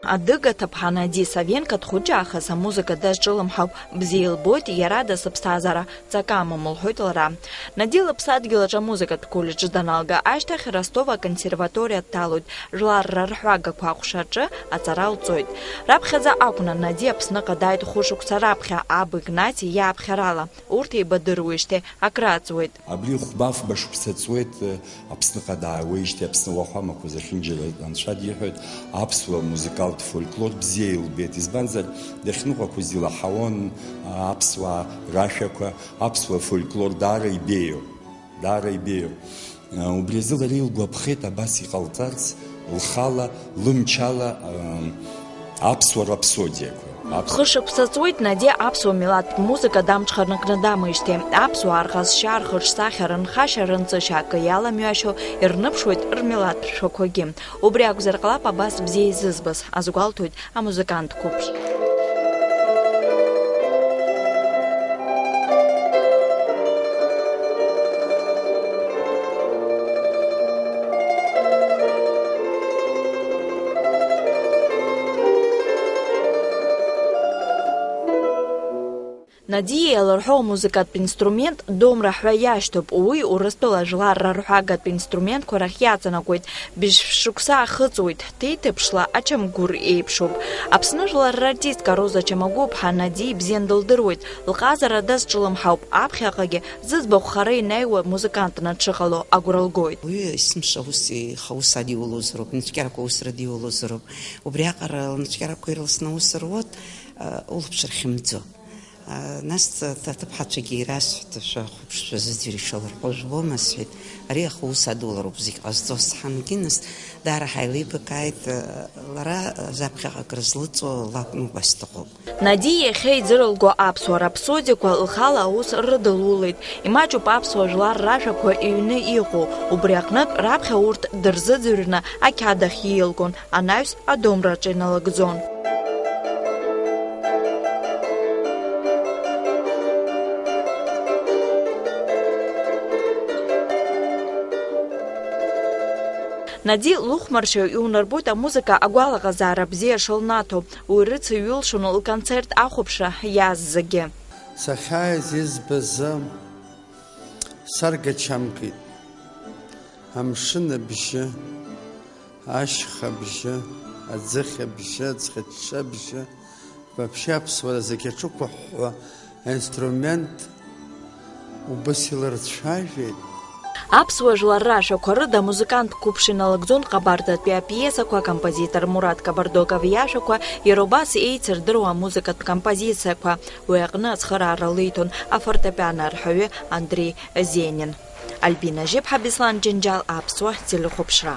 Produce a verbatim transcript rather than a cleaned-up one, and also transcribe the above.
Адыга ҭыԥҳа Нади Савенко дхәыҷаахыс амузыка дазҿлымҳауп, бзиа илбоит иара дасыԥсҭазаара ҵак амам, лҳәоит лара. Нади лыԥсадгьыл аҿы амузыкатә коллеџь даналга ашьҭахь Ростов аконсерваториа дҭалоит, жәлар рарҳәагақәа аҟәшаҿы аҵара лҵоит. Раԥхьаӡа акәны Нади Аԥсныҟа дааит хәышықәса раԥхьа, аб Игнати иааԥхьарала, урҭ еибадыруеижьҭеи акрааҵуеит. Абри хәба-фба шықәса ҵуеит, Аԥсныҟа даауеижьҭеи Аԥсны уахәамақәа зехьынџьара Анцәа диҳәоит, аԥсуа музыкалтә фольклор бзиа илбеит, избанзар, дахьныҟәақәоз илаҳауан аԥсуаа рашәақәа, аԥсуа фольклор даара ибеиоуп, даара ибеиоуп. Убри азы лара илгәаԥхеит абас иҟалҵарц, лхала, лымчала, аԥсуа раԥсодиақәа. Аԥс- Хышықәса ҵуеит Нади аԥсуа милаҭтә музыка дамҽханакны дамеижьҭеи. Аԥсуаа рҟазшьа, рхаҿсахьа, рынхашьа, рынҵышьа акы иаламҩашьо ирныԥшуеит рмилаҭтә шәақәагьы. Убри акәзар ҟалап абас бзиа изызбаз, азгәалҭоит амузыкант қәыԥш. Надиа иалырҳәо амузыкатә инструмент домра ҳәа иашьҭоуп, уи Урыстәыла жәлар рарҳәагатә инструментқәа рахь иаҵанакуеит, быжь шықәса ахыҵуеит, ҭеиҭыԥшла ачамгәыр еиԥшуп. Аԥсны жәлар рартистка Роза Чамагәыԥҳа Надиа ибзиан дылдыруеит, лҟазара дазҿлымҳауп, аԥхьаҟагьы зыӡбахә хара инаҩуа музыкантны дшыҟало агәра лгоит. Уи есымша ус ихы аус адиулозароуп, инацәкьарақәа аус радиулозароуп. Убриаҟара лнацәкьарақәа ирласны аус руот, улаԥш рхьымӡо. Нас ҭ-, ҭ-, ҭыԥҳацәагьы ирасҳәт, шәа хәыԥшцәа зыӡырҩ ишалырхо жәбома, сҳәеит. Ари ахы ус адулароуп зегь ҟазҵо, сҳангьы, нас даара ҳаилибакааит, лара заԥхьаҟа акрызлыҵуа лакәны убас дыҟоуп. Надиа иахьа иӡырылго аԥсуа раԥсодиақәа лхала аус рыдылулеит. Имаҷуп аԥсуа жәлар ражәақәа иҩны иҟоу, убри аҟнытә раԥхьа урҭ дырзыӡырҩны ақьаад ахь иилгон, анаҩс адомраҿы иналыгӡон. Нади лыхәмаршьаҩ иунарбоит амузыка агәалаҟазаара бзиа шылнаҭо, уи рыцу илшон лконцерт ахәаԥшра иааз зегьы. Сахьааиз избаз саргачамкит, амшын абжьы, ашьха абжьы, аӡыхь абжьы, аӡхьачча абжьы, вообще аԥсуара зегь аҿықәыҳәҳәо аинструмент убас илырцәажәеит. Аԥсуа жәлар рашәақәа рыда амузыкант қәыԥш иналагӡон ҟабардатәи апиесақәа, акомпозитор Мурат Кабардоков иашәақәа, иара убас еицырдыруа амузыкатә композициақәа. Уи аҟны ацхыраара лиҭон афортепиано арҳәаҩы Андреи Зенин. Альбина Жьыԥҳа, Беслан Џьынџьал, Аԥсуа телехәаԥшра.